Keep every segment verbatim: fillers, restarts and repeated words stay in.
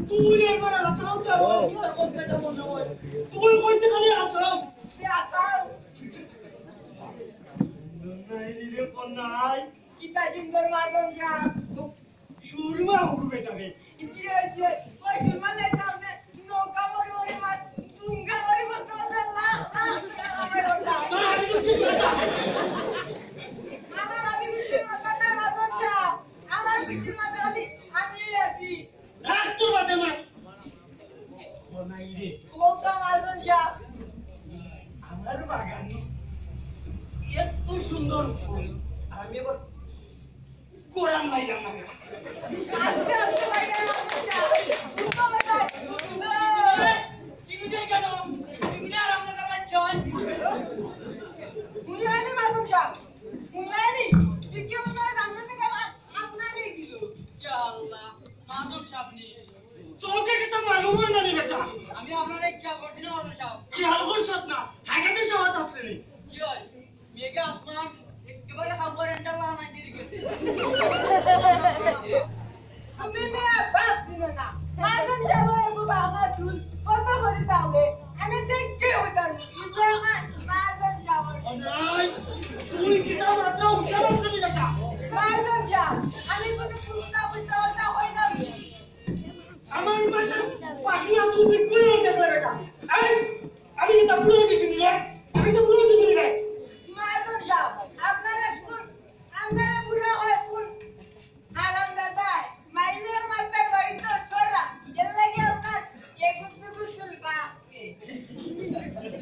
তুই একবার আসাম যাও, কিতা করতে এটা মনে হয়। তুই কইতে খালি আসাম। কি আসাম? নাই রে, নাই। কিতা সুন্দর মাদন গান। সুরমা উঠবে তবে। ইয়ে, ইয়ে, ওই সুরমা লেখা আপনি নৌকা বড় বড় মাছ, ডুঙ্গা বড় বড় মাছ, লাখ, লাখ টাকা কামাই করতাম। না, আমি তো ঠিক আছে। আমার, আমি বুঝতে পারতাম না, মাদন গান। আমার বুঝতে পারতাম, আমি, আমি আছি। রাখ তোর বাদে মা। ও নাই রে। ও তো মাদন গান। আমার বাগানে এত সুন্দর ফুল। আর আমি আবার কোরআন লাইলাম না। আস্তে আস্তে লাইলাম না। উঠো বেটা। এই, ইগুটাই কেন? ইগুটাই আর আমরা তারা ছয়। মুল্লানি মাদন গান। মুল্লানি। বিজ্ঞান মনে হয় জানবেন না কেন? আপনারই দিল। ইয়া আল্লাহ, মাদন সাহেব নি। চোখে কিতা মালুম হয় না রে বেটা? আমি আপনারে খেয়াল করছি না মাদন সাহেব। খেয়াল করছত না? হাগাতে সবাত আসলে রে। কি হয়? মেঘে আসমান একেবারে খাবার ইনশাআল্লাহ হানাই দিয়ে গেছে। আমি মিয়া বাপ ছিল না। মাদন যাবো রে বাবা, আমার চুল কত করে তাহলে? আমি দেখতে হইতাম। কিন্তু আমার মাদন যাবো। নাই, তুই কিতা মাত্র উৎসাহ করলি বেটা? মাদন যা, আমি কোনো কুত্তা উল্টা উল্টা হই না। আমার মাথার পাখনা চুল তুই করে দেখলে বেটা। এই, আমি কিতা বুড়া হয়ে গেছি রে? আমি তো বুড়া হয়ে গেছি রে। মাদন সাহেব, আপনারা কোন, আপনারা বুড়া হয় কোন? আরাম দাদা, মাইলে মাথার বাড়ি তো সরা। এর লাগি আপনার এগুত দুগুত চুল বাঁকে।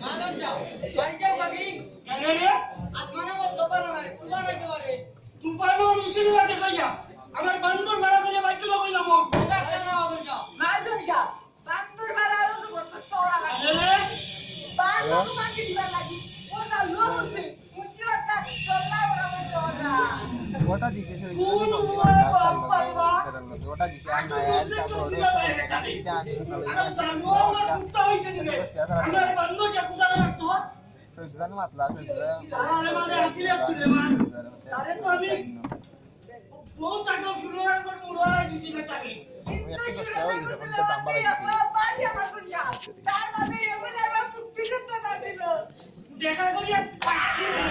মাদন সাহেব, বাড়ি যাও ভাবি। কেন রে? আসমানে মতলব ভালো নাই, তুফান আইতে পারে। তুফানর উচিত লাগে কইয়া, আমার বান্দর মারা চলে বাইকে লগে যাবো। তুই একটা না মাদন সাহেব। মাদন সাহেব, বান্দর মারা আরো জবরদস্ত ওরা লাগে। আরে রে। বান্দর মাকে দিবার লাগি, ও তা লো বলতে, মুক্তি বার্তা, চল্লা ওরা বসে ওরা। ওটা দিছে, সেই কোন জন্য উপায় বাপ পাইবা? ওটা দিছে, আর নাই, আর তারপর ওটা দিছে, আর আরে জানো, আমার কুত্তা হইছে নি রে। আমার বান্দর যা কুত্তা রাখতো। সহিংসতা মাতলা, সহিংসতা। আরে মানে, আসলে সুলেমান। তারে তো আমি বহুত আগে শুরু করে মুড়া দিছি বেটাকে। দেখা করিয়া পাচ্ছি না।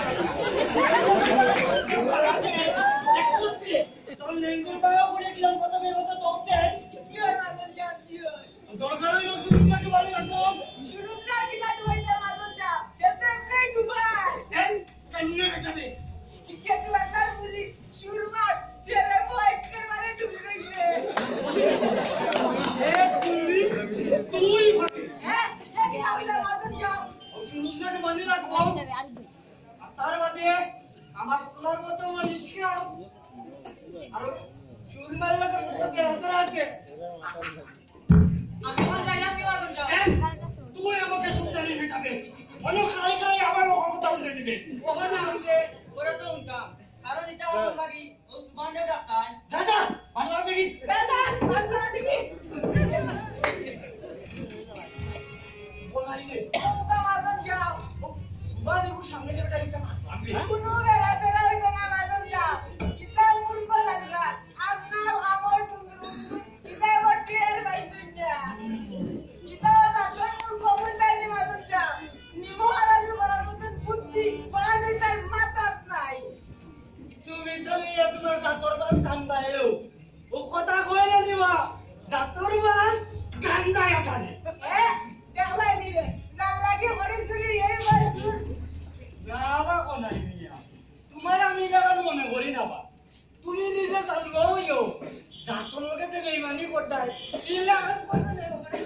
একশো, তোর লেঙ্গুর বাবা বলে দিলাম, কত বের হতো, তোর দেয়। কি হয়, মাদন সাহেব, কি হয়? দরকার হইল শুরু করে বাড়ি রাখবো। শুরু করে কি কাটু হইতে মাদন সাহেব? এতে এমনি ডুবায়। এই, কান্না কাটাবে। কি কে তুই একবার বলি, শুরু কর। তেরে বয় কে মারে ডুবি রইছে। এ, তুই, তুই ফাঁকি। হ্যাঁ, এ কি হইল মাদন সাহেব? ও শুরু করে বাড়ি রাখবো। আর তার বাদে আমার ফুলার মতো মালিশ করাও। আর চুল মারলে তো বেড়াচড়া আছে। আমি আমার জায়গা কি বাদন যাও? এই, তুই আমাকে শুনতে নেই বেটাকে। মনে খাই খাই আবার ও কথা উঠে দিবে। ওখানে না হইলে ওরা তো উঠতাম। কারণ এটা আমার লাগি, ও সুবানটা ডাকায়। যা, যা, বাংলা দেখি। যা, যা, বাংলা দেখি। বলাই রে। ও বাবা, বাদন যাও। ও সুবান এগুর সামনে যে বেটা এটা মারতাম রে। কোনো বেড়া তেরা হইতো না, বাদন যাও। কিতা মূর্খ লাগলা। আপনার আমার টুকরো। কিতা এবার টের পাইছেন না? কিতা জাতর মূর্খ বুঝাইনি, বাদন যাও। নিমো হারামি করার মতন বুদ্ধি, পানি তার মাথাত নাই। তুমি তো নিয়ে তোমার জাতর বাস টানবায়ও। ও কথা কইলে দিবা, জাতর বাস গান্দায় টানে। এ, দেখলাই নি রে, যার লাগি করি চুরি, এই বয়স। না বা কোনাই মিয়া, তোমার আমি ইলাখান মনে করি না বা। তুমি নিজে জানো হইও, জাতর লগে যে বেইমানি করতায়, ইলাখান কথা জানো করে।